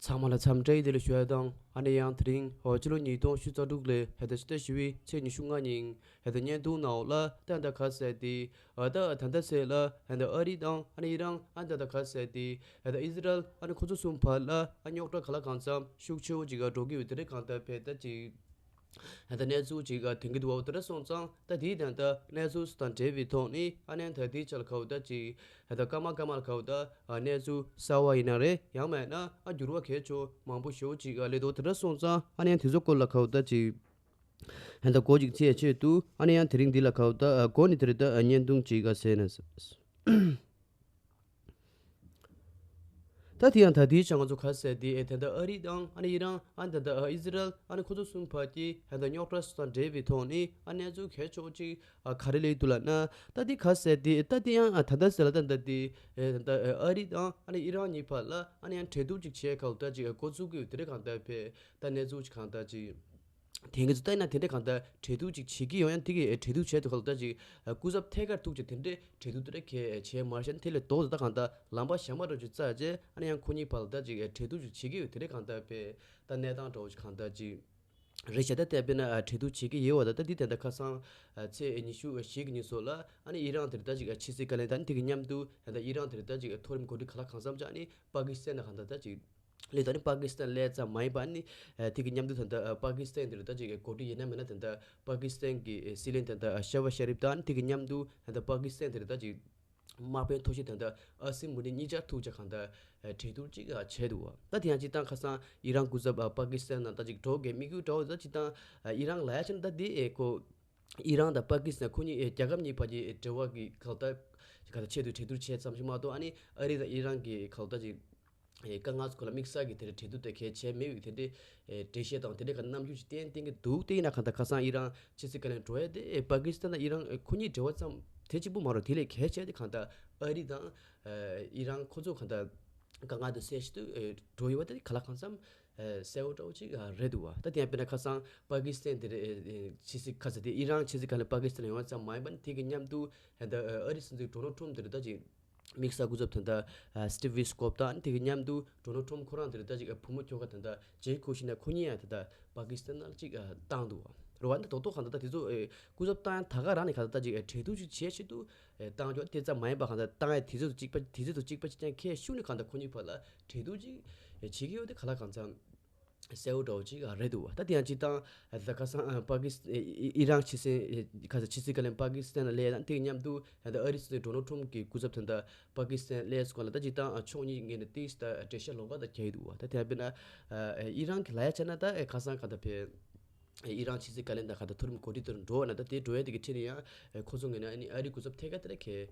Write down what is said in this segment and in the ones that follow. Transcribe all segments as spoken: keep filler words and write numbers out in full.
ཚང་མ་ལ་འཚམས་འདྲི་བདེ་ལེགས་ཞུ་ཡ་དང་། ཨ་ནི་ཡང་དེ་རིང་ཕྱི་ལོ་ཉིས་སྟོང་ཉི་ཤུ་རྩ་དྲུག་ལོའི་ཕྱི་ཟླ་བཞི་པའི་ཚེས་ཉི་ཤུ་ལྔ་ཉིན་བརྙན་ཐུང་ནང་ལ་ད་ལྟ་ག་ཟེར་ཏེ། ཨ་ད་ད་ལྟ་ཟེར་ལ་ད་ལྟ་ཨ་རི་དང་ཨ་ནི་ཨི་རན། ཨ་ད་ལྟ་ག་ཟེར་ཏེ་ད་ལྟ་ཨི་ཟི་རལ། ཨ་ནི་ཁོ་ཚོ་གསུམ་བར་ལ་ཨ་རྙོག་དྲ་ག་ལ་གང་འཚམ་ཤུགས་ཆེ་བོ་ཅིག་འགྲོ་གི་ཡོད། དེ་རིང་གང་ལྟར་བས་ད་ཅིག་ད་ལྟ་གནས་ཚུལ་ཅིག་ཐོན་གྱི་འདུག་པ། དེ་འདྲ་སོང་ཙང་ད་དེའི་ད་ལྟ་གནས་ཚུལ་དང་འབྲེལ་བའི་ཐོག་ནས་ཨ་ནི་ད་དེའི་ཆ་ལ་ག་བ་ད་ཅིག་ད་ལྟ་སྐར་མ་སྐར་མ་ལ་ག་བ་ད་གནས་ཚུལ་གསར་བ་ཡིན་ན་རེད། ཡང་མིན་ན་ཨ་འགྱུར་བ་གལ་ཆེ་མང་པོ་ཞེ་པོ་ཅིག་སླེབས་འདུག་དེ་འདྲ་སོང་ཙང་ཨ་ནི་དེ་ཚོ་སྐོར་ལ་ག་བ་ད་ཅིག་ད་ལྟ་འགོ་ཅིག་ཚིག་ཆེད་དུ་ཨ་ནི་ཡང་དེ་རིང་འདི་ལ་ག་བ་ད་འགོ་ནས་དེ་རིང་ད་བརྙན་ཐུང་ཅིག་ག་ཟེར་ན། ད་དེ་ཡང་ད་དེའི་ཆ་ང་ཚོ་ག་ཟེར་དེ་ཨེ་ད་ལྟ་ཨ་རི་དང་ཨ་ནི་ཨི་རན། ཨ་ནི་ད་ལྟ་ཨི་ཟི་རལ། ཨ་ནི་ཁོ་ཚོ་གསུམ་བར་གྱི་ད་ལྟ་རྙོག་དྲ་དང་འབྲེལ་བའི་ཐོག་ནས་ཨ་གནས་ཚུལ་གལ་ཆེ་བོ་ཅིག་ཨ་ག་རེ་སླེབས་འདུག་ལབ་ན། ད་དེ་ག་ཟེར་དེ་ད་དེ་ཡང་ཨ་ད་ལྟ་ཟེར་ལ་ད་ལྟ་དེ་ཨེ་ད་ལྟ་ཨ་རི་དང་ཨ་ནི་ཨི་རན་གཉིས་བར་ལ་ཨ་ནི་ཡང་གྲོས་བསྡུར་ཅིག་བྱེད་ག་བ་ད་ཅིག་འགོ་བཙུགས་ཀྱི་ཡོད། དེ་རིང་གང་ལྟར་བས་ད་གནས་ཚུལ་ཅིག་གང་ལྟར་ཅིག་དེང་གི་ཚོ་ལྟ་ན་དེ་འདྲའི་གང་ལྟར་གྲོས་བསྡུར་ཅིག་བྱེད་ཀྱི་ཡོད། ཡང་དེ་གི་གྲོས་བསྡུར་བྱས་དུས་ག་ལ་ད་ཅིག་སྐུ་ཚབ་ཐད་ཀར་ཐུག་ཅིག་དེ་འདྲའི་གྲོས་བསྡུར་དེ་འདྲ་གས་བྱས་མ་ཤེས་ན། དེ་ལས་ལྡོག་ད་གང་ལྟར་ལམ་པ་གཞན་པ་འདྲ་ཅིག་བཙལ་བྱས་ཨ་ནི་ཡང་ཁོ་གཉིས་བར་ལ་ད་ཅིག་གྲོས་བསྡུར་ཅིག་བྱེད་ཀྱི་ཡོད། དེ་འདྲའི་གང་ལྟར་བས་ད་གནས་སྟངས་འདྲ་བོ་ཅིག་གང་ལྟར་ཅིག་རེད་བྱས། ད་ལྟ་དཔེར་ན་གྲོས་བསྡུར་བྱེད་ཀྱི་ཡོད་པ་ད་ད་འདི་ད་ལྟ་ཁ་སང་ཚེས་ཉི་ཤུ་བཞི་གི་ཉིན་སོགས་ལ་ཨ་ནི་ཨི་རན་དེ་རེད་ད་ཅིག་ཕྱི་སྲིད་བཀའ་བློན་དང་དེ་གི་མཉམ་དུ་ད་ལྟ་ཨི་རན་དེ་རེད་ད་ཅིག་མཐོ་རིམ་འགོ་ཁྲིད་ག་ལ་གང་འཚམ་ཅིག་ཨ་ནི་པ་ཀི་སི་ཐན་ལ་གང་ལྟར་ད་ཅིག་སླེབས། ད་ནི་པ་ཀི་སི་ཐན་སླེབས་ཙམ་མ་ཡིན་པ་ནི་ཨ་དེ་གི་མཉམ་དུ་ད་ལྟ་ཨ་པ་ཀི་སི་ཐན་དེ་རེད་ད་ཅིག་འགོ་ཁྲིད་ཡིན་ན་མིན་ན་ད་ལྟ་པ་ཀི་སི་ཐན་གི་ཨ་སྲིད་བློན་ད་ལྟ་ཨ་ཤ་བ་ཤ་རིབ་དང་དེ་གི་མཉམ་དུ་ད་ལྟ་པ་ཀི་སི་ཐན་དེ་རེད་ད་ཅིག་དམག་དཔོན་མཐོ་ཤོས་ད་ལྟ་ཨ་སིམ་མུ་ནི་གཉིས་ཆར་ཐུག་བྱས་གང་ལྟར་ཨ་གྲོས་བསྡུར་ཅིག་ཨ་བྱས་འདུག་པ། ད་དེ་ཡང་སྤྱིར་བཏང་ཁ་སང་ཨི་རན་སྐུ་ཚབ་ཨ་པ་ཀི་སི་ཐན་ནང་ད་ཅིག་འགྲོ་དགོས་དམིགས་ཡུལ་འདྲ་བོ་ད་སྤྱིར་བཏང་ཨ་ཨི་རན་ལབ་ཡ་ཆ་ན་ད་དེ་ཨེ་ཁོ་ཨི་རན་དང་པ་ཀི་སི་ཐན་ཁོ་གཉིས་ཨེ་རྒྱལ་ཁབ་གཉིས་བར་གྱི་ཨེ་འབྲེལ་བ་གི་གང་ལྟར་གང་ལྟར་ཆེད་དུ་གྲོས་བསྡུར་བྱས་ཙམ་ཞིག་མ་གཏོགས་ཨ་ནི་ཨ་རི་དང་ཨི་རན་གྱི་གང་ལྟར་ཅིག་ཨེ་དཀའ་ངལ་ཚོ་ཁོ་ལ་དམིགས་བསལ་གྱི་དེ་འདྲའི་གྲོས་བསྡུར་དེ་གལ་ཆེ་མེད་པའི་དེ་འདྲའི་ཨེ་འགྲེལ་བཤད་དང་དེ་འདྲའི་ག་རྣམ་འགྱུར་ཞིག་བསྟན་བསྟན་གྱི་འདུག་དེ་ཡིན་ན་གང་ལྟར་ཁ་སང་ཨི་རན་ཕྱི་སྲིད་བཀའ་བློན་འགྲོ་ཡ་དེ་ཨེ་པ་ཀི་སི་ཐན་དང་ཨི་རན་ཨེ་ཁོ་གཉིས་འབྲེལ་བ་ཙམ་དེ་གཅིག་པུ་མ་རེད། དེ་ལས་གལ་ཆེ་དེ་གང་ལྟར་ཨ་རི་དང་ཨེ་ཨི་རན་ཁོ་ཚོ་གང་ལྟར་དཀའ་ངལ་དེ་སེལ་ཆེད་དུ་ཨེ་འགྲོ་ཡོད་པ་དེ་ག་ལ་གང་འཚམ་ཨེ་གསལ་བོ་འདྲ་བོ་ཅིག་ཨ་རེད་འདུག་པ། ད་དེ་ཡང་དཔེར་ན་ཁ་སང་པ་ཀི་སི་ཐན་དེ་རེད་ཨེ་ཕྱི་སྲིད་ཁ་ས་དེ་ཨི་རན་ཕྱི་སྲིད་བཀའ་བློན་པ་ཀི་སི་ཐན་ཡོང་བ་ཙམ་མ་ཡིན་པ་ནི་དེ་གི་མཉམ་དུ་ད་ལྟ་ཨ་རི་སྲིད་འཛིན་ཌོ་ནལ་ཊམ་དེ་རེད་ད་ཅིག་དམིགས་བསལ་སྐུ་ཚབ་དོན་དག་སི་ཊིབ་ཝི་སི་ཀོབ་དང་དེ་གི་མཉམ་དུ་ཌོ་ནལ་ཊམ་ཁོ་རང་དེ་རེད་ད་ཅིག་བུ་མོ་ཁྱོ་ག་དོན་དག་ཇེ་ཁུ་ཤི་ན་ཁོ་གཉིས་ཡང་དེ་ད་པ་ཀི་སི་ཐན་ནང་ཅིག་བཏང་འདུག་པ་རེད་པ། འདི་ཏོག་ཏོག་གང་ལྟར་ད་དེ་ཚོ་སྐུ་ཚབ་བཏང་ཡང་ད་ག་རང་ནས་གང་ལྟར་ད་ཅིག་གྲོས་བསྡུར་ཅིག་བྱེད་ཆེད་དུ་བཏང་ཆོག་དེ་ཙམ་མ་ཡིན་པ་གང་ལྟར་བཏང་ཡ་དུས་ཚོད་དུ་གཅིག་པ་དུས་ཚོད་དུ་གཅིག་པ་གཅིག་རྐྱང་ཁྱེད་ཤུགས་ནས་གང་ལྟར་ཁོ་གཉིས་བར་ལ་གྲོས་བསྡུར་ཅིག་བྱེད་ཀྱི་ཡོད་དེ་ག་ལ་གང་འཚམ་གསལ་བོ་འདྲ་བོ་ཅིག་རེད་འདུག་པ། ད་དེ་ཡང་སྤྱིར་བཏང་ད་ཁ་སང་པ་ཀི་སི་ཨི་རན་ཕྱི་སྲིད་ཁ་སང་ཕྱི་སྲིད་བཀའ་བློན་པ་ཀི་སི་ཐན་ལ་སླེབས་དང་དེ་མཉམ་དུ་ད་ལྟ་ཨ་རི་སྲིད་འཛིན་ཌོ་ནལ་ཊམ་གྱི་སྐུ་ཚབ་དོན་དག་པ་ཀི་སི་ཐན་སླེབས་སྐོར་ལ་ད་སྤྱིར་བཏང་ཕྱོགས་གཉིས་ངོས་ནས་ཏིས་ད་འགྲེལ་བཤད་ལོགས་ཀ་ད་རྒྱག་གི་འདུག་པ། ད་དེ་ཡང་དཔེར་ན་ཨི་རན་གྱི་ལབ་ཡ་བྱས་ན་ད་ཁ་སང་ག་ད་ཕེ་ཨི་རན་ཕྱི་སྲིད་བཀའ་བློན་དང་ག་ད་མཐོ་རིམ་འགོ་ཁྲིད་དེར་འགྲོ་བ་ན་ད་དེ་འགྲོ་ཡ་དེ་གི་ཁྲིད་ནས་ཡང་ཁོ་ཚོ་ངོས་ནས་ཨ་ནི་ཨ་རི་སྐུ་ཚབ་ཐད་ཀར་དེ་ལ་གས་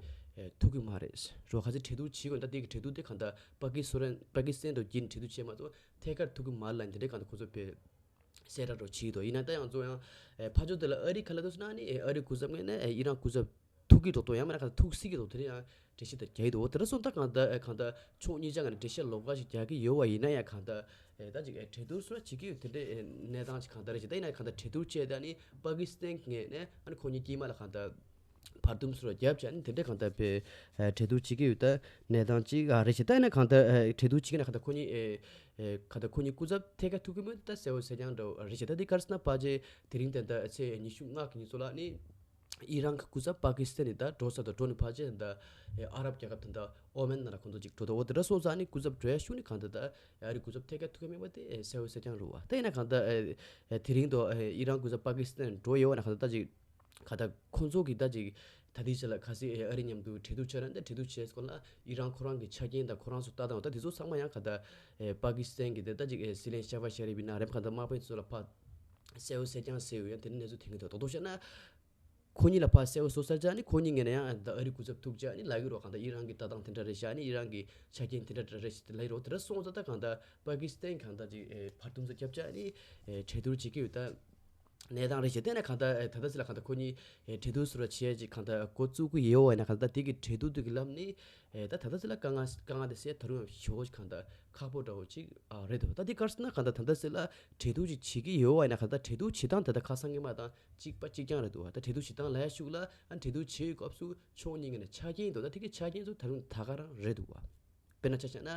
ཐུག་གི་མ་རེད། རོ་ཁ་སང་གྲོས་བསྡུར་བྱེད་དགོས་ད་དེ་གི་གྲོས་བསྡུར་དེ་གང་ལྟར་པ་ཀི་སི་ཐན་པ་ཀི་སི་ཐན་དང་རྒྱུན་གྲོས་བསྡུར་བྱས་མ་གཏོགས་ཐད་ཀར་ཐུག་གི་མ་རེད་ལབ་འདི་འདྲའི་གང་ལྟར་ཁོ་ཚོ་དཔེ་གསལ་བསྒྲགས་འདྲ་བོ་བྱས་འདུག་ཡིན་ན་ད་ཡང་ཚོ་ཡང་ཨེ་ཕར་ཕྱོགས་དེ་ལ་ཨ་རི་ཁ་ལ་དུ་སོང་ན་ནི་ཨེ་ཨ་རི་སྐུ་ཚབ་ངོས་ནས་ཨེ་ཨི་རན་སྐུ་ཚབ་ཐུག་གི་འདུག་ཏོ་ཡང་མིན་ན་གང་ལྟར་ཐུག་སྲིད་ཀྱི་འདུག་དེ་རིང་ཡང་འགྲེལ་བཤད་དེ་རྒྱག་གི་འདུག་དེ་འདྲ་སོང་ད་གང་ལྟར་ཨེ་གང་ལྟར་ཕྱོགས་གཉིས་ཆ་ངོས་ནས་འགྲེལ་བཤད་ལོགས་ཀ་ཞིག་རྒྱག་གི་ཡོད་པ་ཡིན་ན་ཡང་གང་ལྟར་ཨེ་ད་ཅིག་ཨེ་གྲོས་བསྡུར་སོགས་བྱེད་ཀྱི་ཡོད་དེ་འདྲའི་ཨེ་གནས་སྟངས་ཅིག་གང་ལྟར་རེད་ཅེ། ད་ཡིན་ན་གང་ལྟར་གྲོས་བསྡུར་བྱས་ད་ནི་པ་ཀི་སི་ཐན་ངོས་ནས་ཨ་ནི་ཁོ་གཉིས་དཀྱིལ་མ་ལ་གང་ལྟར་བར་འདུམ་སོགས་རྒྱབ་བྱས་ནས་དེ་འདྲ་གང་ལྟར་དཔེ་གྲོས་བསྡུར་བྱེད་ཀྱི་ཡོད་ད་གནས་སྟངས་ཅིག་རེད་ཅེ། ད་ཡིན་ན་གང་ལྟར་གྲོས་བསྡུར་བྱེད་ཀྱི་ན་གང་ལྟར་ཁོ་གཉིས་གང་ལྟར་ཁོ་གཉིས་སྐུ་ཚབ་ཐད་ཀར་ཐུག་གི་མེད་ད་གསལ་བོ་གསལ་རྐྱང་འདྲ་བོ་རེད་ཅེ། ད་འདི་ག་རེ་ཟེར་ན་ཕལ་ཆེར་དེ་རིང་ད་ལྟ་ཚེས་ཉི་ཤུ་ལྔ་གི་ཉིན་ཚོ་ལ་ནི་ཨི་རན་གྱི་སྐུ་ཚབ་པ་ཀི་སི་ཐན་ནས་ད་འགྲོ་ས་དང་འགྲོ་ནས་ཕལ་ཆེར་ད་ཨ་རབ་རྒྱལ་ཁབ་ད་ད་ཨོ་མན་ནང་ལ་ཁོང་ཚོ་ཅིག་འགྲོ་ད་འོ་དེ་འདྲ་སོང་ཙང་ནི་སྐུ་ཚབ་འགྲོ་ཡ་ཤུགས་ནི་གང་ལྟར་ད་ཨ་རི་སྐུ་ཚབ་ཐད་ཀར་ཐུག་གི་མེད་པ་དེ་གསལ་བོ་གསལ་རྐྱང་རེད་བ། ད་ཡིན་ན་གང་ལྟར་དེ་རིང་དུ་ཨི་རན་སྐུ་ཚབ་པ་ཀི་སི་ཐན་འགྲོ་ཡོད་བ་ན་གང་ལྟར་ད་ཅིག་ག་ད་ཁོང་ཚོ་གི་ད་ཅིག་ད་ལྟའི་ཆ་ལ་གལ་སྲིད་ཨ་རི་མཉམ་དུ་གྲོས་བསྡུར་བྱས་ན་ད་གྲོས་བསྡུར་བྱས་སྐོར་ལ་ཨི་རན་ཁོ་རང་གི་ཆ་རྐྱེན་དང་ཁོ་རང་ཚོ་ལྟ་སྟངས་ད་དེ་ཚོ་ཚང་མ་ཡང་ག་ད་ཨེ་པ་ཀི་སི་ཐན་གི་དེ་ད་ཅིག་ཨེ་སྲིད་བློན་ཤ་བ་ཤ་རི་བི་ན་རེམ་ག་ད་དམག་དཔོན་ཚོ་ལ་ཕ་གསལ་བོ་གསལ་རྐྱང་གསལ་བོ་ཡང་དེ་ནི་གནས་ཚུལ་ཐོན་གི་འདུག་རྡོག་རྡོག་བཤད་ན་ཁོ་གཉིས་ལ་ཕ་གསལ་བོ་བཟོ་ས་ཅག་ནི་ཁོ་གཉིས་ངོས་ནས་ཡང་ད་ཨ་རི་སྐུ་ཚབ་ཐུག་ཅག་ནི་ལབ་གི་རོགས་གང་ད་ཨི་རན་གི་ལྟ་སྟངས་དེ་འདྲ་རེད་ཤག་ནི་ཨི་རན་གི་ཆ་རྐྱེན་དེ་འདྲ་རེད་ཤག་དེ་ལབ་ཡི་རོགས་དེ་འདྲ་སོང་ཙང་ད་གང་ད་པ་ཀི་སི་ཐན་གང་ད་ཅིག་ཨེ་བར་འདུམ་ཚོ་རྒྱབ་ཅག་ནི་ཨེ་གྲོས་བསྡུར་བྱེད་ཀྱི་ཡོད་ད། གནས་སྟངས་རེད་ཤག་དེ་ནས་གང་ལྟར་ཨེ་ད་ལྟ་ཟེར་ལ་གང་ལྟར་ཁོ་གཉིས་ཨེ་གྲོས་བསྡུར་ཟེར་བ་བྱས་ཅིག་གང་ལྟར་འགོ་བཙུགས་ཀྱི་ཡོད་པ་ཡིན་ན་གང་ལྟར་དེ་གི་གྲོས་བསྡུར་དེ་གི་ལམ་ནི་ཨེ་ད་ད་ལྟ་ཟེར་ལ་དཀའ་ངལ་དཀའ་ངལ་དེ་སེལ་ད་རུང་ཡང་ཞེ་པོ་ཅིག་གང་ལྟར་ཁག་པོ་འདྲ་བོ་ཅིག་ཨ་རེད་འདུག་ད་དེ་ག་རེ་ཟེར་ན་གང་ལྟར་ད་ལྟ་ཟེར་ལ་གྲོས་བསྡུར་ཅིག་བྱེད་ཀྱི་ཡོད་པ་ཡིན་ན་གང་ལྟར་གྲོས་བསྡུར་བྱེད་སྟངས་དེ་ད་ཁ་སང་སྔོན་མ་དང་གཅིག་པ་གཅིག་རྐྱང་རེད་འདུག་ད་གྲོས་བསྡུར་བྱེད་སྟངས་ལ་ཡ་ཤུགས་ལ་ཨ་གྲོས་བསྡུར་བྱེད་ཡོད་སྐབས་སུ་ཕྱོགས་གཉིས་ཀྱི་ནས་ཆ་རྐྱེན་འདུག་ད་དེ་གི་ཆ་རྐྱེན་ཚོ་ད་རུང་ད་ག་རང་རེད་འདུག་བ། དཔེར་ན་ཆ་བཞག་ན།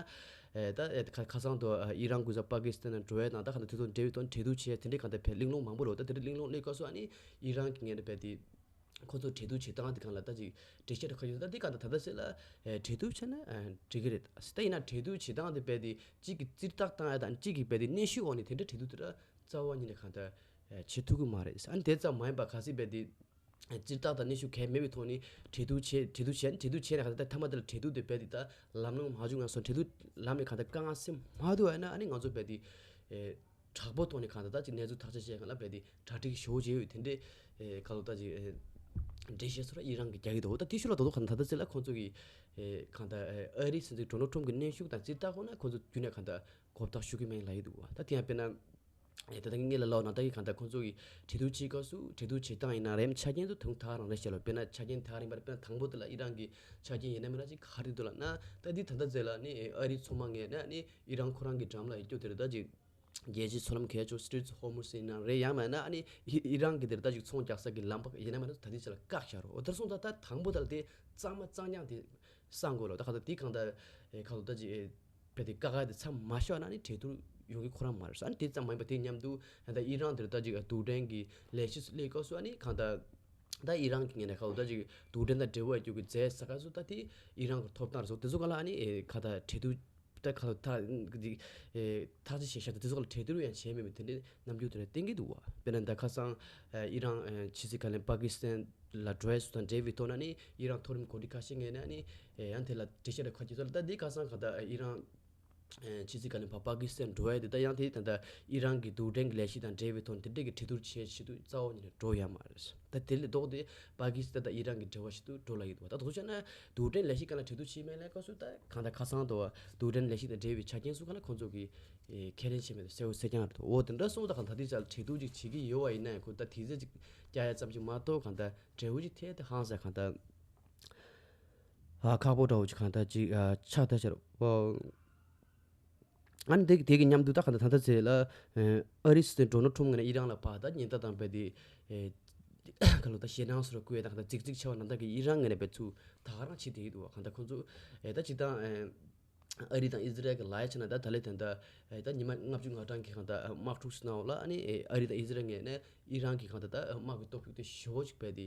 ཨེ་ད་ཨེ་ཁ་ཁ་སང་དུ་ཨ་ཨི་རན་གུས་པ་ཀི་སི་ཐན་དང་འགྲོ་བའི་ནང་ད་ག་ད་དེ་ཚོ་འབྲེལ་བའི་ཐོག་གྲོས་བསྡུར་བྱས་དེ་འདྲའི་ག་ད་བས་གླེང་སློང་མང་པོ་རེད། ད་དེ་འདྲའི་གླེང་སློང་སླེབས་སྐབས་སུ་ཨ་ནི་ཨི་རན་གྱི་ངོས་ནས་བས་དེ་ཁོ་ཚོ་གྲོས་བསྡུར་བྱེད་སྟངས་དེ་གང་ལ་ད་ཅིག་འགྲེལ་བཤད་རེ་ཁ་ཡོད། ད་དེ་ག་ད་ད་ལྟ་ཟེར་ལ་ཨེ་གྲོས་བསྡུར་བྱས་ན་ཨེ་འགྲིག་གི་རེད། ད་ཡིན་ན་གྲོས་བསྡུར་བྱེད་སྟངས་དེ་བས་དེ་གཅིག་གི་རྩིས་རྟགས་བཏང་ཡ་དང་གཅིག་གི་བས་དེ་གནོན་ཤུགས་འོག་ནས་དེ་འདྲ་གྲོས་བསྡུར་དེ་འདྲ་རྩ་བ་ཉིད་ནས་གང་ད་ཨེ་བྱེད་ཐུབ་ཀྱི་མ་རེད། ཨ་ནི་དེ་ཙམ་མ་ཡིན་པ་གལ་སྲིད་བས་དེ། སྤྱིར་བཏང་དང་གནོན་ཤུགས་གང་ཡང་མེད་པའི་ཐོག་ནས་གྲོས་བསྡུར་བྱས། གྲོས་བསྡུར་བྱས་གྲོས་བསྡུར་བྱས་ནས་ག་ཚོད་ད་མཐའ་མ་དེ་ལ་གྲོས་བསྡུར་དེ་རྦད་དེ་ད་ལམ་ལྷོང་མ་བྱུང་ཡང་སོང་། གྲོས་བསྡུར་ལམ་ནས་གང་ལྟར་དཀའ་ངལ་སེལ་མ་ཐུབ་པ་ཡིན་ན་ཨ་ནི་ང་ཚོ་རྦད་དེ་ཨེ་དྲག་པོ་ཐོག་ནས་གང་ལྟར་ད་ཅིག་གནས་ཚུལ་ཐག་གཅོད་བྱེད་སྒང་ལ་རྦད་དེ་གྲ་སྒྲིག་ཞེ་པོ་བྱས་ཡོད། དེ་འདྲའི་ཨེ་ག་ལོ་ད་ཅིག་ཨེ་འགྲེལ་བཤད་ཚོ་ར་ཨི་རན་གྱིས་རྒྱག་གི་འདུག་ད་དེ་ཤུགས་ལ་དོ་དོ་གང་ལྟར་ད་ལྟ་ཚེ་ལ་ཁོང་ཚོ་གིས་ཨེ་གང་ལྟར་ཨེ་ཨ་རིའི་སྲིད་འཛིན་ཌོ་ནལ་ཊམ་གྱི་གནོན་ཤུགས་དང་རྩིས་རྟགས་འོག་ན་ཁོང་ཚོ་རྒྱུན་ནས་གང་ལྟར་གོ་བརྡ་ཤོད་ཀྱི་མིན་ལབ་ཀྱི་འདུག་ད་དེ་ཡང་དཔེར་ན། ཨེ་ད་ལྟ་ངས་ལ་ལབ་ན་ད་གི་གང་ལྟར་ཁོང་ཚོ་གི་གྲོས་བསྡུར་བྱེད་སྐབས་སུ་གྲོས་བསྡུར་བྱེད་སྟངས་ཡིན་ན་རེད། ཆ་རྐྱེན་ཚོ་དུང་ཐག་རང་རེད་བཤད་ལ། དཔེར་ན་ཆ་རྐྱེན་ཐག་རིང་པ་རེད། དཔེར་ན་དང་པོ་དེ་ལ་ཨི་རན་གྱི་ཆ་རྐྱེན་ཡིན་ན་མིན་ན་ཅིག་ག་རེ་འདུག་ལབ་ན། ད་འདི་ད་ལྟ་ཚེ་ལ་ནི་ཨ་རིའི་མཚོ་དམག་ངོས་ནས་ནི་ཨི་རན་ཁོ་རང་གི་འགྲམ་ལ་ཡོད་རྒྱུ་དེ་རེད། ད་ཅིག་རྒྱལ་སྤྱིའི་མཚོ་ལམ་གལ་ཆེ་Strait of Hormuz ཡིན་ན་རེད། ཡང་མིན་ན་ཨ་ནི་ཨི་རན་གྱི་དེ་རེད། ད་ཅིག་ཚོང་རྒྱག་ས་གི་ལམ་ཁ་ཡིན་ན་མིན་ན་ད་འདི་ཚེ་ལ་བཀག་བཞག་རོགས། འོ་དེར་སོང་ད་ད་དང་པོ་ད་ལ་དེ་གཙང་མ་གཙང་རྐྱང་དེ་བསམ་དགོས་ལོ། ད་ག་ད་དེ་གང་ལྟར་ཨེ་ག་ལོ་ད་ཅིག་ཨེ། བས་དེ་དཀའ་ཁག་དེ་མཚམས་མ་བཞག་ན་ནི་གྲོས་བསྡུར་ཡོང་གི་ཁོ་རང་མ་རེད་ཟེར། ཨ་ནི་དེ་ཙམ་མ་ཡིན་པ་དེ་མཉམ་དུ་ད་ལྟ་ཨི་རན་དེར་ད་ཅིག་རྡུལ་ཕྲན་གྱི་ལས་གཞི་སླེབས་སྐབས་སུ་ཨ་ནི་གང་ལྟར་ད་ཨི་རན་གྱི་ངོས་ནས་གང་ལྟར་ཅིག་རྡུལ་ཕྲན་དང་འབྲེལ་བ་ཡོད་རྒྱུ་གི་རྫས་ཟ་ཁ་སུ་ད་དེ་ཨི་རན་གྱི་ཐོབ་ཐང་རེད་སོ། དེ་ཚོ་ག་ལ་ཨ་ནི་ཨེ་ག་ད་གྲོས་བསྡུར་ད་ག་ད་ཅིག་ཨེ་ཐག་གཅོད་བྱས་ཤག་ད་དེ་ཚོ་ག་ལ་གྲོས་བསྡུར་ཡང་བྱས་མེད་པའི་དེ་འདྲའི་རྣམ་འགྱུར་དེ་འདྲ་བསྟན་གྱི་འདུག་བ། དཔེར་ན་ད་ཁ་སང་ཨེ་ཨི་རན་ཨེ་ཕྱི་སྲིད་བཀའ་བློན་པ་ཀི་སི་ཐན་ལ་འགྲོ་ཡ་སུ་དང་འབྲེལ་བའི་ཐོག་ན་ནི་ཨི་རན་མཐོ་རིམ་འགོ་ཁྲིད་ཁ་ཤས་ངོས་ནས་ནི་ཨེ་ཡང་དེ་ལ་འགྲེལ་བཤད་རེ་ཁ་གྱེས་ཚོ་ལ་ད་འདི་ཁ་སང་ག་ད་ཨེ་ཨི་རན་ཨེ་ཕྱི་སྲིད་བཀའ་བློན་པ་པ་ཀི་སི་ཐན་འགྲོ་ཡ་དེ་ད་ཡང་དེ་ད་ད་ཨི་རན་གྱི་རྡུལ་ཕྲན་གྱི་ལས་གཞི་དང་འབྲེལ་བའི་ཐོག་ནས་དེ་འདྲས་ཀྱི་གྲོས་བསྡུར་བྱེད་ཆེད་དུ་རྩ་བ་ཉིད་ནས་འགྲོ་ཡ་མ་རེད། ད་དེ་ལས་ལྡོག་སྟེ་པ་ཀི་སི་ཐན་དང་ཨི་རན་གྱི་འབྲེལ་བ་ཞིག་ཏུ་འགྲོ་ལ་ཡོད་འདུག་ད་དེ་ཚོ་བྱས་ན་རྡུལ་ཕྲན་ལས་གཞི་སྒང་ལ་གྲོས་བསྡུར་བྱེད་མེད་ལས་སྐབས་སུ་ད་གང་ལྟར་ཁ་སང་དུ་རྡུལ་ཕྲན་ལས་གཞི་དང་འབྲེལ་བའི་ཆ་རྐྱེན་སུ་གང་ལ་ཁོང་ཚོ་གིས་ཨེ་ཁས་ལེན་བྱས་མེད་དུ་གསལ་བོ་གསལ་རྐྱང་རེད་འདུག་འོ་དེ་འདྲ་སོང་ཙང་གང་ལྟར་དེ་ཚོ་ལ་གྲོས་བསྡུར་ཅིག་བྱེད་ཀྱི་ཡོད་བ་ཡིན་ན་ཡང་ཁོ་ད་དེ་ཚོ་ཅིག་རྒྱག་ཡ་ཙམ་ཅིག་མ་གཏོགས་གང་ལྟར་འབྲས་བུ་ཅིག་ཐད་དེ་ཧང་སང་གང་ལྟར་ཨ་ཁག་པོ་འདྲ་བོ་ཅིག་གང་ལྟར་ཅིག་ཨ་ཆགས་བསྡད་ཤག་རེད། ཨ་ནི་དེ་དེ་གི་མཉམ་དུ་ད་གང་ལྟར་ད་ལྟ་ཚེ་ལ་ཨ་རིའི་སྲིད་འཛིན་ཌོ་ནལ་ཊམ་ངོས་ནས་ཨི་རན་ལ་ཕར་ད་ཉེན་བརྡ་དང་རྦད་དེ་ཨེ་ག་ལོ་ད་ཞེད་སྣང་སོགས་བསྐུལ་ཡས་དང་གང་ལྟར་རྫིག་རྫིག་ཆེ་བ་ནང་ལྟར་གི་ཨི་རན་ངོས་ནས་རྦད་ཚུར་ད་ག་རང་བྱེད་བསྡད་ཀྱི་འདུག་གང་ལྟར་ཁོང་ཚོ་ཨེ་ད་སྤྱིར་བཏང་ཨེ་ཨ་རི་དང་ཨི་ཟི་རལ་གྱི་ལ་ཡ་ཆ་ན་ད་ད་ལས་དེ་འདྲ་ཨེ་ད་ཉི་མ་ལྔ་བཅུ་ང་གྲངས་ཀྱི་གང་ལྟར་དམག་འཁྲུག་སྣ་བོ་ལ་ཨ་ནི་ཨེ་ཨ་རི་དང་ཨི་ཟི་རལ་ངོས་ནས་ཨི་རན་གྱི་གང་ལྟར་ད་དམག་གི་སྟོབས་ཤུགས་དེ་ཞེ་པོ་ཅིག་རྦད་དེ་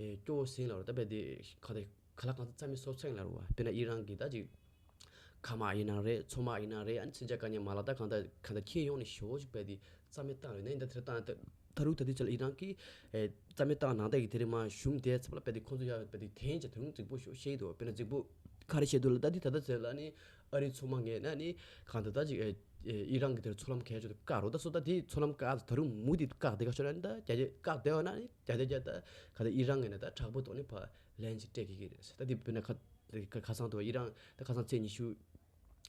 ཨེ་སྐྱོ་བོ་ཟིན་ལ་རུ་ད་རྦད་དེ་གང་ལྟར་ག་ལ་གང་ལྟར་རྩ་མེད་བཟོ་ཚར་ཡིན་ལ་རུ་བ། དཔེར་ན་ཨི་རན་གྱི་ད་ཅིག་མཁའ་དམག་ཡིན་ན་རེད། མཚོ་དམག་ཡིན་ན་རེད། ཨ་ནི་མཚོན་ཆ་དཀའ་ཉེན་མ་ལག་ད་གང་ལྟར་གང་ལྟར་ཁྱེར་ཡོང་ནས་ཞེ་པོ་ཅིག་རྦད་དེ་རྩ་མེད་བཏང་རེད་ནས་ད་དེར་བཏང་ད་ད་རུང་ད་དུས་ཚོད་ལ་ཨི་རན་གྱིས་ཨེ་རྩ་མེད་བཏང་ནང་ད་གི་དེ་རིང་མ་ཞུམ་བསྡད་ཚར་བ་ལ་རྦད་དེ་ཁོང་ཚོ་ཡ་རྦད་དེ་དེང་ཅིག་ད་རུང་རྫིག་པོ་ཞེ་པོ་བཤད་ཀྱི་འདུག་དཔེར་ན་རྫིག་པོ་ག་རེ་བཤད་འདུག་ལ་ད་འདི་ད་ལྟ་ཚེ་ལ་ཨ་ནི་ཨ་རིའི་མཚོ་དམག་ངོས་ནས་ཨ་ནི་གང་ལྟར་ད་ཅིག་ཨེ་ཨི་རན་གྱི་དེར་མཚོ་ལམ་གས་ཆོད་དུ་བཀག་རོགས་ད་སོ་ད་དེ་མཚོ་ལམ་བཀག་ད་རུང་མུ་མཐུད་བཀག་བསྡད་ག་ཤོད་ན་ད་རྒྱ་རྒྱ་བཀག་བསྡད་བ་ན་ཨ་ནི་རྒྱ་རྒྱ་རྒྱ་ད་གང་ལྟར་ཨི་རན་ངོས་ནས་ད་དྲག་པོའི་ཐོག་ནས་ཕར་ལན་ཅིག་སྤྲད་ཀྱི་ཡོད་རེད། ད་དེ་དཔེར་ན་ཁ་ཁ་ཁ་སང་དུ་ཨི་རན་ད་ཁ་སང་ཚེས་ཉི་ཤུ་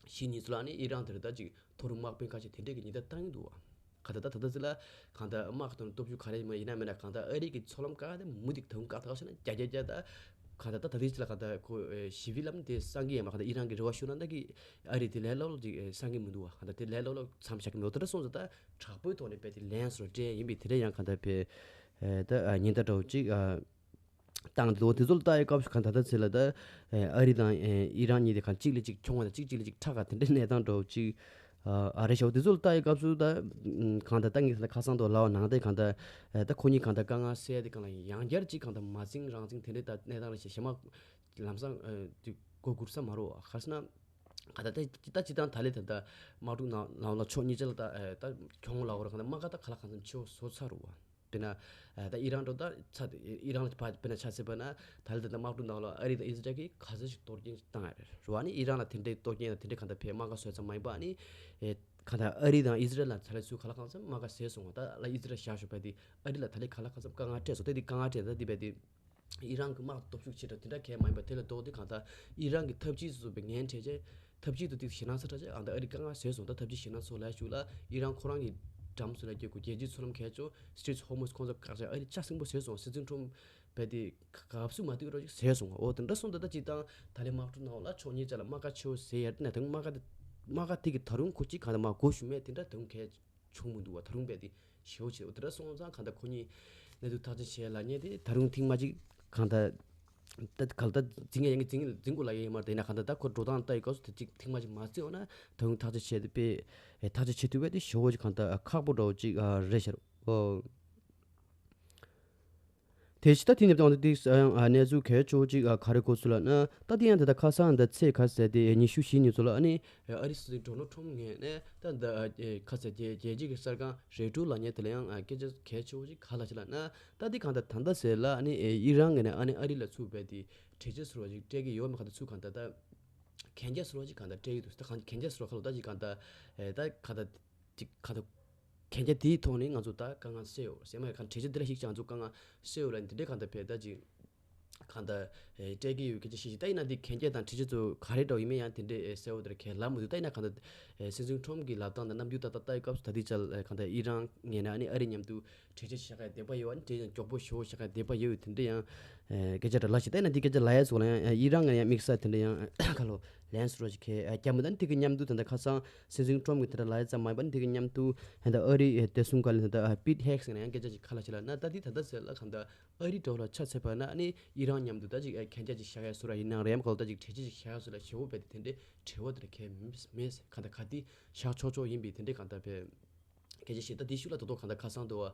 བཞི་ཉིན་ཚོ་ལ་ནི་ཨི་རན་དེར་ད་ཅིག་མཐོ་རིམ་དམག་དཔོན་ཁ་ཤས་དེ་འདྲས་ཀྱི་ཉེན་བརྡ་བཏང་གི་འདུག་བ། ག་ད་ད་ད་ད་ཚེ་ལ་གང་ལྟར་དམག་གི་ཐོག་ནས་སྟོབས་ཤུགས་ག་རེ་མ་ཡིན་ན་མིན་ན་གང་ལྟར་ཨ་རི་གི་མཚོ་ལམ་བཀག་ད་མུ་མཐུད་དུང་བཀག་ད་ཤེ་ན་རྒྱ་རྒྱ་རྒྱ་ད་གང་ལྟར་ད་ད་དེ་ཚེ་ལ་གང་ལྟར་ཁོ་ཞི་བའི་ལམ་དེ་བསམ་གྱི་ཡོད་མ་གང་ལྟར་ཨི་རན་གྱི་རེ་བ་ཞུ་ན་ད་གི་ཨ་རི་དེ་ལས་ལོག་ཅིག་བསམ་གྱི་མི་འདུག་བ། གང་ལྟར་དེ་ལས་ལོག་ལོག་མཚམས་བཞག་གི་མི་འདུག་དེ་འདྲ་སོང་ཙང་ད་དྲག་པོའི་ཐོག་ནས་རྦད་དེ་ལན་སོགས་སྤྲད་ཡིན་པས་དེ་འདྲ་ཡང་གང་ལྟར་བས་ད་ཉེན་བརྡ་འདྲ་བོ་ཅིག་བཏང་འདུག་དེ་ཚོ་ལ་ལྟ་ཡི་སྐབས་སུ་གང་ད་ལྟ་ཚེ་ལ་ད་ཨ་རི་དང་ཨི་རན་གཉིས་དེ་གང་གཅིག་ལས་གཅིག་ཆུང་བ་དང་གཅིག་གཅིག་ལས་གཅིག་ཕྲ་ག་དེ་འདྲའི་གནས་སྟངས་འདྲ་བོ་ཅིག་ཨ་རེད་ཤག་དེ་ཚོ་ལ་ལྟ་ཡི་སྐབས་སུ་ད་གང་ད་ལྟ་ངས་ད་ཁ་སང་དུ་ལབ་པ་ནང་དེ་གང་ད་ད་ཁོ་གཉིས་གང་ད་དཀའ་ངལ་སེལ་དེ་གང་ལ་ཡང་བསྐྱར་གཅིག་གང་ད་མ་འཛིང་རང་འཛིང་དེ་འདྲའི་ད་གནས་སྟངས་ལ་ཞེ་ཞེ་མ་ལམ་སང་དེ་གོ་སྒུར་ས་མ་རོ་ཨ་ཁར་སོང་ན། ག་ད་ད་ད་སྤྱིར་བཏང་ད་ལས་ད་ད་དམག་འཁྲུག་ནང་ལ་ལ་ཕྱོགས་གཉིས་ཆ་ལ་ད་ད་གྱོང་ལ་འོར་གང་ད་དམག་ག་ད་ག་ལ་གང་འཚམ་ཆེ་བོ་བཟོ་ཚར་རུ་བ། དཔེར་ན། ཨ་ད་ཨི་རན་འགྲོ་ད་ཚ་ཨི་རན་ལ་ཕ་དཔེར་ན་ཆ་བཞག་པ་ན་ད་ལྟ་ད་དམག་འཁྲུག་ནང་ལ་ཨ་རི་དང་ཨི་ཟི་རལ་གྱིས་ག་ཚོད་ཞིག་གཏོར་སྐྱོན་བཏང་ཡ་རེད་རེད་བ། ཨ་ནི་ཨི་རན་ལ་དེ་འདྲའི་གཏོར་སྐྱོན་དང་དེ་འདྲའི་གང་ལྟར་ཕའི་དམག་སྒར་བཟོས་ཙམ་མ་ཡིན་པ་ཨ་ནི་ཨེ་གང་ལྟར་ཨ་རི་དང་ཨི་ཟི་རལ་ལ་ཚ་ལས་ཚུར་ག་ལ་གང་འཚམ་དམག་སྒར་བཟོས་སོང་བ། ད་ལ་ཨི་ཟི་རལ་བཞག་ཞོག་པ་དེ་ཨ་རི་ལ་ད་ལས་ག་ལ་གང་འཚམ་དཀའ་ངལ་སྤྲད་སོང་། དེ་དེ་དཀའ་ངལ་སྤྲད་ད་དེ་བས་དེ་ཨི་རན་གྱི་དམག་སྟོབས་ཤུགས་ཆེ་དྲགས་དེ་འདྲ་གས་མ་ཡིན་པ་དེ་ལ་ལྡོག་སྟེ་གང་ལྟར་ཨི་རན་གྱི་འཐབ་ཇུས་སོ་སོ་བའི་ངན་བྲལ་རྗེས་འཐབ་ཇུས་དུ་དེ་ཞེད་སྣང་ཚ་དྲགས་རྗེས་ཨ་ད་ཨ་རི་དཀའ་ངལ་བཟོས་སོང་། ད་འཐབ་ཇུས་ཞེད་སྣང་ཚོ་ལ་ཞུགས་ལ་ཨི་རན་ཁོ་རང་གི་འགྲམ་སུ་ལ་སྐྱེ་དགོས་རྒྱལ་སྤྱིའི་མཚོ་ལམ་གས་ཆོ་Strait of Hormuz ཁོང་ཚོ་བཀག་བྱས་ཨ་རི་ལྕགས་སྲིན་པོ་བཟོས་སོང་། སྲིད་འཛིན་ཁྲོམ་བས་དེ་གབ་སུ་མ་ཐུག་རོགས་ཅིག་བཟོས་སོང་བ། འོ་དེ་འདྲ་སོང་། ད་ད་ཅིག་དང་ད་ལས་དམག་འཁྲུག་ནང་ལ་ཕྱོགས་གཉིས་ཆ་ལ་དམག་སྒར་ཆེ་བོ་བཟོས་ཡར་ནས་དང་དམག་སྒར་དེ་དམག་སྒར་དེ་གི་ད་རུང་ཁོ་ཅིག་གང་ལྟར་མ་གོ་ཞུ་མེད་དེ་འདྲ་དང་གས་བྱུང་མི་འདུག་བ། ད་རུང་བས་དེ་ཞེ་བོ་ཆེ་བ་དེ་འདྲ་སོང་ཙང་གང་ལྟར་ཁོ་གཉིས་གནས་ཚུལ་ཐག་གཅོད་བྱས་ལ་ཉེ་དེ་ད་རུང་ཐེངས་མ་གཅིག་གང་ལྟར་ ད་ག་ལ་ད་འཛིང་ཡ་ཡང་གི་འཛིང་འཛིང་དགོས་ལ་ཡ་ཡིན་མ་རེད། ད་ཡིན་ན་གང་ལྟར་ད་ཁོ་འགྲོ་སྟངས་ལྟ་ཡི་སྐབས་སུ་དེ་གཅིག་ཐེངས་མ་གཅིག་མ་བརྩིས་འོ་ན་ད་དུང་ཐག་གཅོད་བྱེད་དེ་དཔེ་ཐག་གཅོད་བྱེད་ཐུབ་པ་དེ་ཞེ་པོ་ཅིག་གང་ལྟར་ཁག་པོ་འདྲ་བོ་ཅིག་རེད་ཤག་ཨོ། དེ་ཕྱི་ད་དེ་ནས་བཏང་དུས་ཡང་གནས་ཚུལ་གལ་ཆེ་བོ་ཅིག་ག་རེ་གོ་ཚུལ་ལ་ན། ད་དེ་ཡང་དེ་ད་ཁ་སང་ད་ཚེས་ག་ཟེར་དེ་ཉི་ཤུ་བཞི་ཉིན་ཚོ་ལ་ཨ་ནི་ཨ་རི་སྲིད་འཛིན་ཌོ་ནལ་ཊམ་ངོས་ནས་ད་ད་ཁ་ཟེར་རྒྱལ་རྒྱལ་སྤྱི་གི་གསར་ཁང་རེ་ཊོ་ལབ་མཁན་དེ་ལ་ཡང་སྐད་ཆ་གལ་ཆེ་བོ་ཅིག་ག་ལབ་ཅིག་ལབ་ན། ད་དེ་གང་ད་ད་ལྟ་ཟེར་ལ་ཨ་ནི་ཨི་རན་ངོས་ནས་ཨ་ནི་ཨ་རི་ལ་ཚུར་བས་དེ་གྲོས་ཆོད་ཟེར་བ་ཅིག་སྤྲད་ཀྱི་ཡོད་མེད་གང་ད་ཚུར་གང་ད་ད་གན་རྒྱ་ཟེར་བ་ཅིག་གང་ད་སྤྲད་ཀྱི་འདུག་ད་གང་གན་རྒྱ་ཟེར་བ་ག་ལ་ད་ཅིག་གང་ད་ད་གང་ད། ཅིག་ག་ད་གན་རྒྱ་དེའི་ཐོག་ནས་ང་ཚོ་ད་དཀའ་ངལ་སེལ་ཡོད་ཟེར་མ་གང་གྲོས་ཆོད་འདི་ལ་ཞིག་ཅང་ང་ཚོ་དཀའ་ངལ་སེལ་ཡོད་ལ་འདི་འདྲའི་གང་ད་བས་ད་ཅིག་གང་ད་སྤྲད་ཀྱི་ཡོད་སྐད་ཆ་ཞིག་ཞིག་ད་ཡིན་ན་འདི་གན་རྒྱ་དང་གྲོས་ཆོད་ཚོ་ག་རེ་འདྲ་ཡིན་མིན་ཡང་དེ་འདྲའི་གསལ་བོ་དེར་ཁས་ལབ་མི་འདུག་ད་ཡིན་ན་གང་ད་སྲིད་འཛིན་ཊམ་གྱི་ལབ་སྟངས་དང་རྣམ་འགྱུར་ད་ལྟ་ལྟ་ཡི་སྐབས་སུ་ད་ལྟའི་ཆར་གང་ད་ཨི་རན་ངོས་ནས་ཨ་ནི་ཨ་རི་མཉམ་དུ་གྲོས་ཆོད་བཞག་ག་འདོད་པ་ཡོད་ཨ་ནི་གྲོས་ཆོད་མགྱོགས་པོ་ཞེ་པོ་བཞག་ག་འདོད་པ་ཡོད་དེ་འདྲ་ཡང་སྐད་ཆ་འདྲ་ལ་ཞིག་ད་ཡིན་ན་འདི་སྐད་ཆ་ལ་ཡ་སོགས་ལ་ཡང་ཨི་རན་ངོས་ནས་ཡང་དམིགས་བསལ་དེ་འདྲ་ཡང་ག་ལོ་ལན་སུ་རོ་ཞིག་གས་རྒྱ་མི་དང་དེ་གི་མཉམ་དུ་ད་ལྟ་ཁ་སང་སྲིད་འཛིན་ཊམ་གྱི་དེ་འདྲ་ལ་ཡ་ཙམ་མ་ཡིན་པ་དེ་གི་མཉམ་དུ་ད་ལྟ་ཨ་རི་བདེ་སྲུང་བཀའ་བློན་ད་ལྟ་པིཊ་ཧེག་སི་ནས་ཡང་སྐད་ཆ་ཞིག་ག་ལ་ཞིག་ལ་ན་ད་འདི་ད་ལྟ་ཟེར་ལ་གང་ད་ཨ་རི་འགྲོ་ལ་ཆ་ཚད་པ་ན་ཨ་ནི་ཨི་རན་མཉམ་དུ་ད་ཅིག་གན་རྒྱ་ཅིག་བཞག་ཡ་སུ་ར་ཡིན་ནང་རེམ་ག་ལ་ད་ཅིག་གྲོས་ཆོད་ཅིག་བཞག་ཡ་སུ་ལ་ཞེ་བོ་བས་དེ་དེ་འདྲའི་དྲི་བ་དེ་འདྲ་གས་མེད་མེད་གང་ལྟར་ག་དེ་བཞག་ཆོག་ཆོག་ཡིན་པའི་དེ་འདྲའི་གང་ལྟར་བས་སྐད་ཆ་ཞིག་ད་དེ་ཤུགས་ལ་དོ་དོ་གང་ལྟར་ཁ་སང་དུ་བ་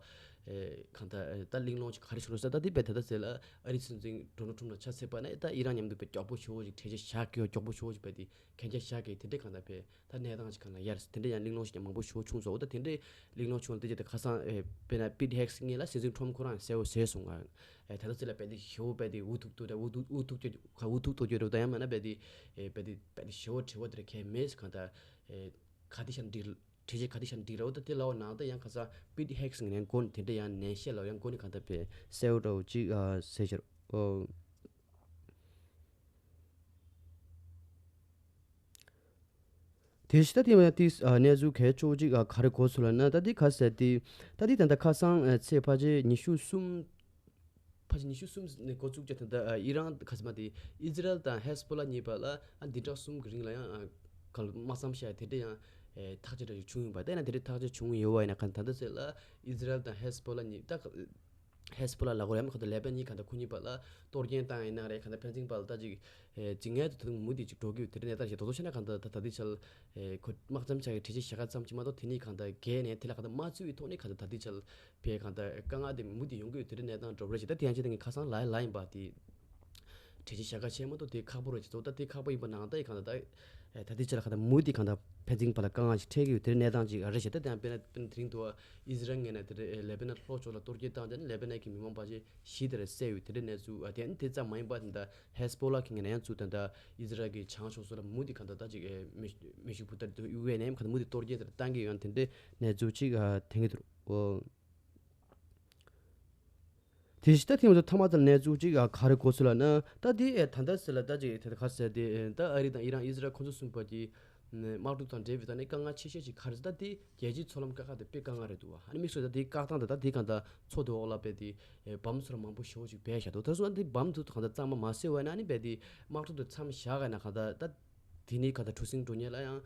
གང་ལྟར་ད་གླེང་སློང་ཅིག་ག་རེ་ཞུ་རོ་ཟེར་ད་དེ་བས་ད་ལྟ་ཟེར་ལ་ཨ་རི་སྲིད་འཛིན་ཌོ་ནལ་ཊམ་ལ་ཆ་ཚད་པ་ན་ད་ཨི་རན་མཉམ་དུ་བས་མགྱོགས་པོ་ཞེ་བོ་ཅིག་གྲོས་ཆོད་བཞག་གི་ཡོད་མགྱོགས་པོ་ཞེ་བོ་ཅིག་བས་དེ་གན་རྒྱ་བཞག་གི་དེ་འདྲའི་གང་ལྟར་བས། ད་གནས་སྟངས་ཤིག་གང་ལ་ཡར་དེ་འདྲ་ཡང་གླེང་སློང་ཞིག་ཀྱང་མང་པོ་ཞེ་པོ་བྱུང་སོང་། ད་དེ་འདྲའི་གླེང་སློང་བྱུང་བ་དེ་ཅི་ད་ཁ་སང་ཨེ་དཔེར་ན་པིཊ་ཧེག་སི་ངོས་ལ་སྲིད་འཛིན་ཊམ་ཁོ་རང་གསལ་བོ་བཟོས་སོང་ང་། ཨེ་ད་ལྟ་ཚེ་ལ་རྦད་དེ་ཞེ་པོ་རྦད་དེ་འུ་ཐུག་ཐུག་ད་འུ་ཐུག་འུ་ཐུག་ཅོ་ཁ་འུ་ཐུག་ཐུག་ཅོ་རེད་ད་ཡང་མིན་ན་རྦད་དེ་ཨེ་རྦད་དེ་རྦད་དེ་ཞེ་པོ་དྲི་བ་དེ་ར་གས་མེད་གང་ད་ཨེ་ག་དེ་ཤར་འགྲིག་གྲོས་ཆོད་ག་དེ་ཤར་འགྲིག་ར་འོ་ད་དེ་ལའོ་ནང་ད་ཡང་ཁ་སང་པིཊ་ཧེག་སི་ངོས་ནས་མགོ་ནས་དེ་འདྲ་ཡང་ནན་བཤད་ལའོ་ཡང་མགོ་ནས་གང་ད་པའི་གསལ་བོ་འདྲ་བོ་ཅིག་ཨ་ཟེར་ཤར་ཨོ། དེ་ཕྱི་ད་དེ་མ་དེ་གནས་ཚུལ་གལ་ཆེ་བོ་ཅིག་ག་རེ་གོ་སོང་ལབ་ན་ད་དེ་ག་ཟེར་དེ་ད་དེ་ད་ལྟ་ཁ་སང་ཚེས་ཕལ་ཆེར་ཉི་ཤུ་གསུམ་ཕལ་ཆེར་ཉི་ཤུ་གསུམ་ནས་འགོ་བཙུགས་ཀྱི་ད་ལྟ་ཨི་རན་ཁ་སི་མ་དེ་ཨི་ཛི་རལ་དང་ཧེ་སི་བྷོ་ལ་གཉིས་བར་ལ་ཨ་བདུན་ཕྲག་གསུམ་གྱི་རིང་ལ་ཡང་ག་ལ་དམག་མཚམས་བཞག་དེ་འདྲ་ཡང་ཐག་གཅོད་འདྲ་ཞིག་བྱུང་ཡོད་པ་དེ་ན་དེ་འདྲའི་ཐག་གཅོད་བྱུང་ཡོད་པ་ཡིན་ན་ག་ད་ལྟ་ཚེ་ལ་ཨི་ཛི་རལ་དང་ཧེ་སི་བྷོ་ལ་གཉིས་ད། ཧེ་སི་བྷོ་ལ་ལ་གོ་རེམ་ཁ་ད་ལེ་བྷ་ནན་གང་ད་ཁོ་གཉིས་བར་ལ་གཏོར་སྐྱོན་བཏང་ཡིན་ན་རེད་གང་ད་ཕན་ཚུན་བར་ལ་ད་ཅིག་ཅིག་ངལ་དུ་ད་དུང་མུ་མཐུད་ཅིག་འགྲོ་གི་ཡོད་དེ་འདྲ་གནས་སྟངས་ཤིག་དོ་དོ་བྱས་ན་གང་ད་ད་ད་ལྟའི་ཆར་ཁོ་དམག་མཚམས་ཆགས་ཀྱི་གྲོས་ཆོད་བཞག་ག་ཙམ་ཅིག་མ་གཏོགས་དེ་ནས་གང་ད་བརྒལ་ནས་དེ་ལ་གང་ད་མ་བཙུད་པའི་ཐོག་ནས་གང་ད་ད་ལྟའི་ཆར་བས་གང་ད་དཀའ་ངལ་དེ་མུ་མཐུད་ཡོང་གི་ཡོད་དེ་འདྲ་གནས་སྟངས་འགྲོ་བ་རེད་ཅེས་ད་དེ་ཡང་ཅིག་ད་ངས་ཁ་སང་ལ་ལ་ཡིན་པ་དེ། གྲོས་ཆོད་བཞག་ག་བྱས་མ་གཏོགས་དེ་ཁག་པོ་རེད་ཅེས་ད་དེ་ཁག་པོ་ཡིན་པ་ནང་ད་ཡིན་གང་ད་ད་ད་ལྟའི་ཆར་གང་ད་མུ་མཐུད་གང་ད་ཕན་ཚུན་བར་ལ་དཀའ་ངལ་ཞིག་འཕྲད་ཀྱི་ཡོད་དེ་འདྲ་གནས་སྟངས་ཅིག་རེད་ཅེས་ད་དེ་ཡང་དཔེར་ན་དེ་རིང་དུ་ཨི་ཛི་རལ་ངོས་ནས་དེ་ལེ་བྷ་ནན་ལྷོ་ཕྱོགས་ལ་གཏོར་སྐྱོན་བཏང་རྗེས་ལེ་བྷ་ནན་གྱི་མི་མང་ཕལ་ཆེར་བཞི་དེར་བསད་ཡོད་དེ་འདྲའི་གནས་ཚུལ་ཨ་དེ་ནི་དེ་ཙམ་མ་ཡིན་པར་ད་ལྟ་ཧེ་སི་བྷོ་ལ་གི་ངོས་ནས་ཡང་ཚུར་ད་ལྟ་ཨི་ཛི་རལ་གྱི་བྱང་ཕྱོགས་སུ་ལ་མུ་མཐུད་གང་ད་ད་ཅིག་མེ་མེ་ཤུགས་འབུད་ཐབས་དེ་ཡུ་ཨེན་ཨེམ་གང་ད་མུ་མཐུད་གཏོར་སྐྱོན་དེར་བཏང་གི་ཡོད་དེ་འདྲའི་གནས་ཚུལ་ཅིག་ཐོན་གྱི་འདུག་ཨོ། དེ་བཞིན་ད་ཐེངས་མཐའ་མ་དེར་གནས་ཚུལ་ཅིག་ག་རེ་གོ་ཚུལ་ལ་ན་ད་དེ་ད་ལྟ་ཟེར་ལ་ད་ཅིག་དེ་ག་ཟེར་དེ་ད་ཨ་རི་དང་ཨི་རན་ཨི་ཛི་རལ་ཁོ་ཚོ་གསུམ་པ་གྱི། དམག་འཁྲུག་དང་འབྲེལ་བའི་ཐོག་ནས་དཀའ་ངལ་ཆེ་ཤོས་ཅིག་ག་རེ་ཟེར་ད་དེ་རྒྱལ་སྤྱིའི་མཚོ་ལམ་བཀག་ཁ་དེ་དཔེ་དཀའ་ངལ་རེད་འདུག་བ། ཨ་ནི་དམིགས་བསལ་ད་དེ་བཀག་སྟངས་དེ་ད་དེ་གང་ལྟར་མཚོ་དེ་འོག་ལ་དཔེ་དེ་བམ་ཚོ་ར་མང་པོ་ཞེ་པོ་ཅིག་སྦས་བཞག་འདུག་ད་སོང་ད་དེ་བམ་དེ་གང་ལྟར་གཙང་མ་མ་བཟོས་པ་ན་ཨ་ནི་དཔེ་དེ་དམག་འཁྲུག་དེ་མཚམས་བཞག་ག་ན་གང་ལྟར་ད་དེ་ནི་གང་ལྟར་གྲུ་གཟིངས་འགྲོ་མཁན་ལ་ཡང་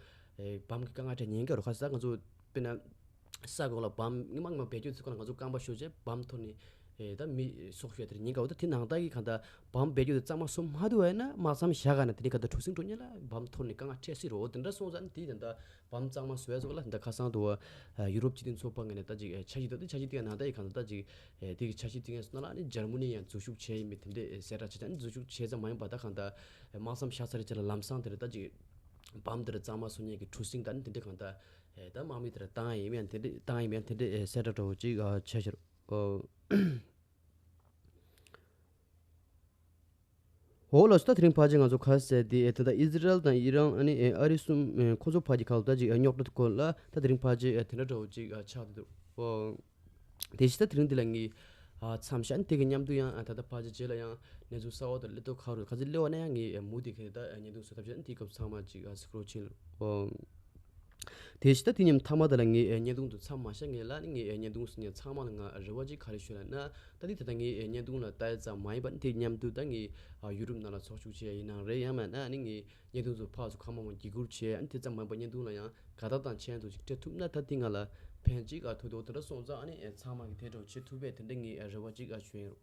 བམ་གི་དཀའ་ངལ་འཕྲད་ཉེན་ཁ་རུ་ཁ་ས་ང་ཚོ་དཔེར་ན་ས་གོ་ལ་བམ་ངི་མང་མང་བེད་སྤྱོད་ཚིག་གོ་ལ་ང་ཚོ་རྐང་པ་ཤོར་རྗེས་བམ་ཐོར་ནས་ད་མི་སྲོག་ཤོར་དེ་ཉེན་ཁ་འོ་ད་དེ་ནང་ལྟར་གི་གང་ལྟར་བམ་བེད་སྤྱོད་དེ་གཙང་མ་བཟོ་མ་ཐུབ་པ་ཡིན་ན་དམག་མཚམས་བཞག་ག་ན་དེ་ནི་གང་ལྟར་གྲུ་གཟིངས་འགྲོ་མཁན་ལ་བམ་ཐོར་ནས་དཀའ་ངལ་འཕྲད་སྲིད་རོ། འོ་དེ་འདྲ་སོང་ཙང་དེ་ད་ལྟ་བམ་གཙང་མ་བཟོ་ཡ་ཚོ་ལ་ད་ཁ་སང་དུ་བ་ཡུ་རོབ་སྤྱི་མཐུན་ཚོགས་པ་ངོས་ནས་ད་ཅིག་འཆར་གཞི་འདུག་དེ་འཆར་གཞི་དེ་ག་ནང་ལྟར་གི་གང་ལྟར་ད་ཅིག་དེ་གི་འཆར་གཞི་དེ་ངས་སོང་ན་ལ་ནི་འཇར་མ་ནི་ཡང་འཛུལ་ཞུགས་བྱས་ཡིན་མིན་དེ་འདྲས་གསལ་བསྒྲགས་བྱས་ཙང་འཛུལ་ཞུགས་བྱས་ཙམ་མ་ཡིན་པ་ད་གང་ལྟར་དམག་མཚམས་བཞག་ཚར་རྗེས་ལ་ལམ་སང་དེར་ད་ཅིག་བམ་དེར་གཙང་མ་བཟོ་མཁན་གྱི་གྲུ་གཟིངས་ད་ནི་དེ་འདྲས་གང་ལྟར་ད་དམག་མི་དེར་བཏང་ཡིན་མིན་དེ་འདྲས་བཏང་ཡིན་མིན་དེ་འདྲས་གསལ་བསྒྲགས་འདྲ་བོ་ཅིག་བྱས་ཤར། འོ་ལགས་སོ། ད་དེ་རིང་ཕལ་ཆེར་ང་ཚོ་ག་རེ་ཟེར་དེ་ད་ལྟ་ཨི་ཛི་རལ་དང་ཨི་རན་ཨ་ནི་ཨ་རི་གསུམ་ཁོ་ཚོ་ཕལ་ཆེར་ག་ལ་ད་ཅིག་རྙོག་དྲ་སྐོར་ལ་ད་དེ་རིང་ཕལ་ཆེར་དེ་འདྲ་འདྲ་བོ་ཅིག་ཆགས་འདུག་ཨོ། དེ་བཞིན་ད་དེ་རིང་འདི་ལ་ངས་མཚམས་བཞག་ནས་དེ་གི་མཉམ་དུ་ཡང་ད་ལྟ་ཕལ་ཆེར་རྗེས་ལ་ཡང་གནས་ཚུལ་གསར་བ་དང་སླེབས་དུས་ག་རུ་ག་ཚོད་སླེབས་པ་ན་ཡང་ངས་མུ་མཐུད་གི་ད་བརྙན་ཐུང་བཟོ་ཐབས་བྱས་ནས་དེའི་སྐབས་ཚང་མ་ཅིག་གཟིགས་རོགས་བྱེད། ཨོ། དེ་བཞིན་ད་དེ་མཉམ་མཐའ་མ་དེ་ལ་ངས་བརྙན་ཐུང་དུ་མཚམས་མ་བཞག་ངས་ལ་ནི་ངས་བརྙན་ཐུང་སུ་ཉན་ཚང་མ་ལ་ང་རེ་བ་ཅིག་ག་རེ་ཞུ་ལབ་ན། ད་དེ་ད་ལྟ་ངས་བརྙན་ཐུང་ལ་ལྟ་ཡ་ཙམ་མ་ཡིན་པར་དེ་མཉམ་དུ་ད་ངས་ཡུ་རུབ་ནང་ལ་ཚོགས་ཞུགས་བྱས་ཡིན་ནའང་རེད། ཡང་མིན་ན་ནི་ངས་བརྙན་ཐུང་ཚོ་ཕར་ཚུར་གང་མང་མང་བརྒྱུད་བསྐུར་བྱས་ཨ་ནི་དེ་ཙམ་མ་ཡིན་པར་བརྙན་ཐུང་ལ་ཡང་དགའ་རྟགས་དང་མཆན་ཚོ་ཅིག་སྤྲད་ཐུབ་ན་ད་དེ་ང་ལ་ཕན་ཅིག་ཨ་ཐུག་འདུག་དེ་འདྲ་སོང་ཙང་ཨ་ནི་ཚང་མ་གིས་དེ་འདྲ་བྱེད་ཐུབ་པས་དེ་འདྲ་ངས་རེ་བ་ཅིག་ཨ་ཞུ་ཡིན།